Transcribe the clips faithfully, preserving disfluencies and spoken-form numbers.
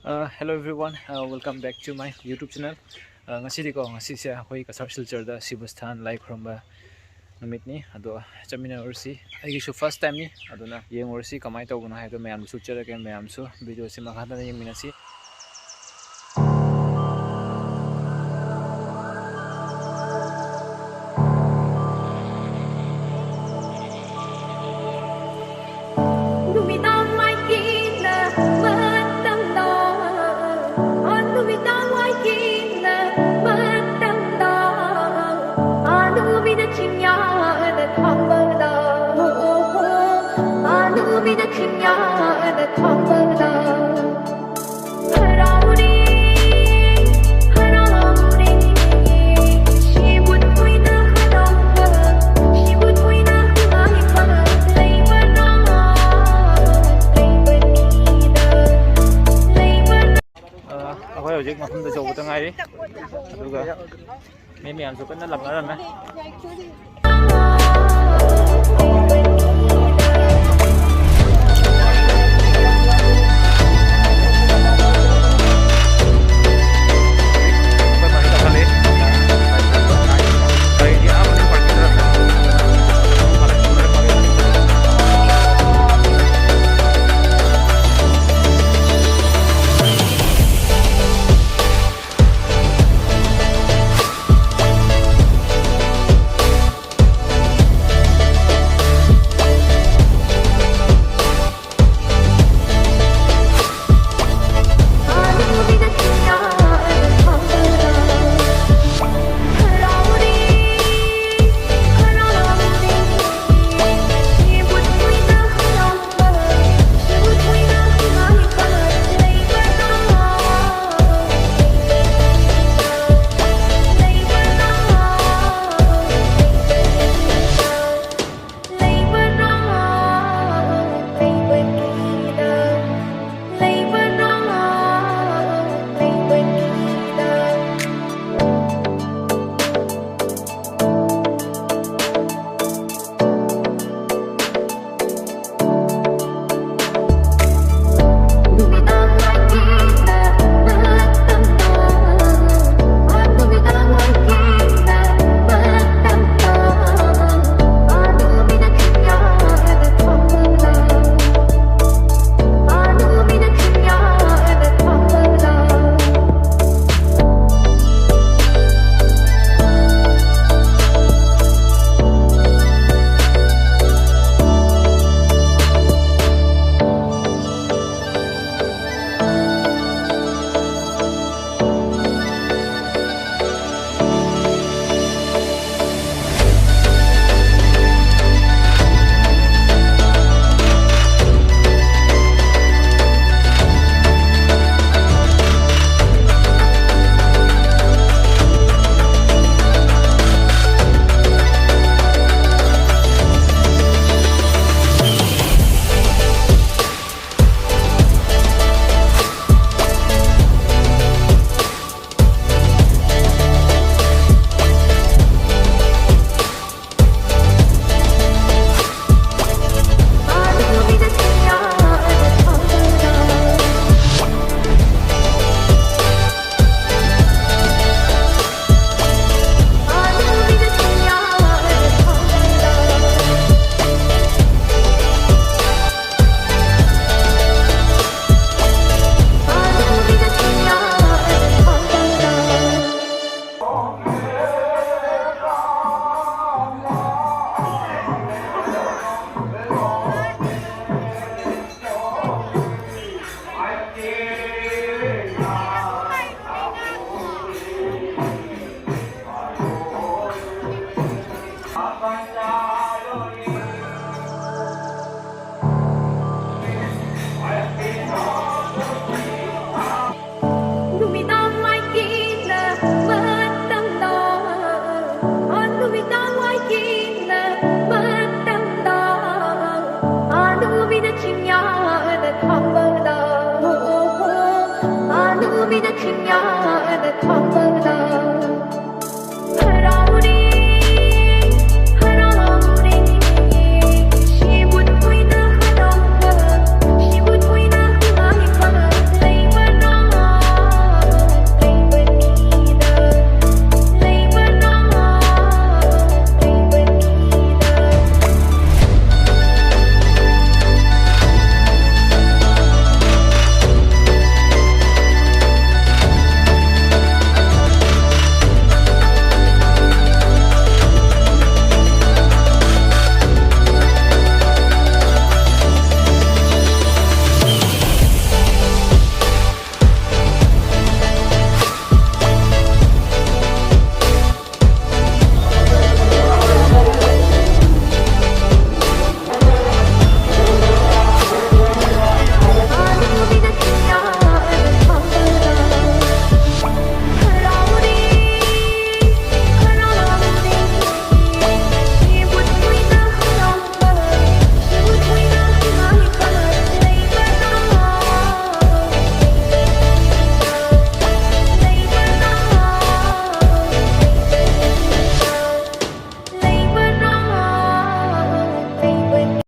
Uh, hello everyone, uh, welcome back to my YouTube channel. Uh, ꯉꯁꯤꯗꯤꯀꯣ, ꯉꯁꯤꯁꯦ ꯑꯩꯈꯣꯏ ꯀꯁꯥꯔ ꯁꯤꯜꯆꯔꯗ ꯁꯤꯕ ꯁꯊꯥꯟ ꯂꯥꯏ ꯈꯨꯔꯨꯝꯕ ꯅꯨꯃꯤꯠꯅꯤ꯫ ꯑꯗꯣ ꯆꯠꯃꯤꯟꯅꯔꯨꯔꯁꯤ꯫ ꯑꯩꯒꯤꯁꯨ first timeꯅꯤ, ꯑꯗꯨꯅ ꯌꯦꯡꯉꯨꯔꯁꯤ ꯀꯃꯥꯏꯅ ꯇꯧꯕꯅꯣ ꯍꯥꯏꯕꯗꯣ꯫ ꯃꯌꯥꯝꯁꯨ ꯎꯠꯆꯔꯒꯦ, ꯃꯌꯥꯝꯁꯨ videoꯁꯤ ꯃꯈꯥ ꯇꯥꯅ ꯌꯦꯡꯃꯤꯟꯅꯁꯤ꯫ ꯅꯨꯃꯤꯗꯥꯡ ꯃꯥꯏꯀꯦꯟꯅ ꯃꯇꯝꯗ, ꯑ, ꯅꯨꯃꯤꯗꯥꯡ ꯃꯥꯏꯀꯦꯟꯅ ꯃꯇꯝꯗ, ꯑ, ꯅꯨꯃꯤꯠꯅ ꯆꯤꯡꯌꯥꯅ ꯊꯥꯡꯕꯗ, ꯑ, ꯅꯨꯃꯤꯠꯅ ꯆꯤꯡꯌꯥꯅ ꯊꯥꯡꯕꯗ꯫ ꯍꯔꯥꯎꯔꯦ, ꯍꯔꯥꯎꯔꯦ, ꯁꯤꯕꯨ ꯊꯣꯏꯅ ꯍꯔꯥꯎꯕ, ꯁꯤꯕꯨ ꯊꯣꯏꯅ ꯍꯔꯥꯎꯕ ꯂꯩꯕ꯭ꯔꯥ, ꯂꯩꯕꯅꯤꯗ, ꯂꯩꯕ꯭ꯔꯥ꯫ ꯑ, ꯑꯩꯈꯣꯏ ꯍꯧꯖꯤꯛ ꯃꯐꯝꯗ ꯌꯧꯕꯗ ꯉꯥꯏꯔꯤ, ꯑꯗꯨꯒ ꯃꯤ ꯃꯌꯥꯝꯁꯨ ꯀꯟꯅ ꯂꯥꯛꯅꯔꯝꯃꯦ꯫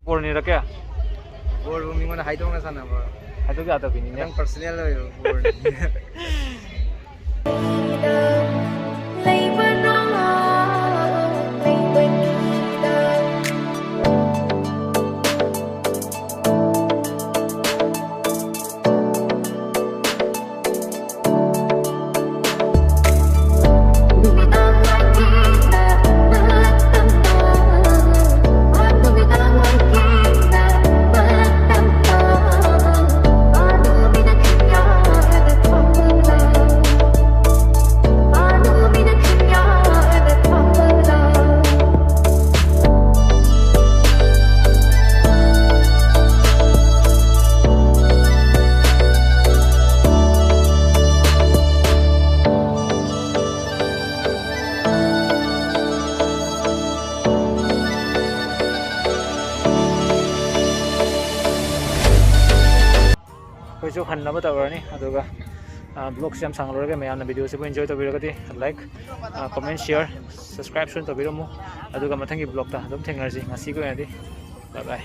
ꯕꯣꯔꯅꯤꯔ ꯀꯌꯥ? ꯕꯣꯔꯕꯨ ꯃꯤꯉꯣꯟꯗ ꯍꯥꯏꯗꯣꯛꯅ ꯁꯥꯟꯅꯕ꯫ ꯍꯥꯏꯗꯣꯛ ꯌꯥꯗꯕꯤꯅꯤꯅꯦ꯫ ꯅꯪ ꯄꯔꯁꯅꯦꯜ ꯑꯣꯏꯕ ꯕꯣꯔꯅꯤ꯫ ꯑꯩꯈꯣꯏꯁꯨ ꯍꯟꯅꯕ ꯇꯧꯔꯅꯤ, ꯑꯗꯨꯒ ꯕ꯭ꯂꯣꯛꯁꯦ ꯌꯥꯝ ꯁꯥꯡꯂꯔꯣꯏꯒꯦ꯫ ꯃꯌꯥꯝꯅ ꯚꯤꯗꯤꯑꯣꯁꯤꯕꯨ ꯏꯟꯖꯣꯏ ꯇꯧꯕꯤꯔꯒꯗꯤ ꯂꯥꯏꯛ, ꯀꯣꯃꯦꯟ, ꯁꯤꯌꯔ, ꯁꯕꯁꯀ꯭ꯔꯥꯏꯕꯁꯨ ꯇꯧꯕꯤꯔꯝꯃꯨ꯫ ꯑꯗꯨꯒ ꯃꯊꯪꯒꯤ ꯕ꯭ꯂꯣꯛꯇ ꯑꯗꯨꯝ ꯊꯦꯡꯅꯔꯁꯤ꯫ ꯉꯁꯤꯒꯤ ꯑꯣꯏꯅꯗꯤ ꯕꯥꯏ ꯕꯥꯏ꯫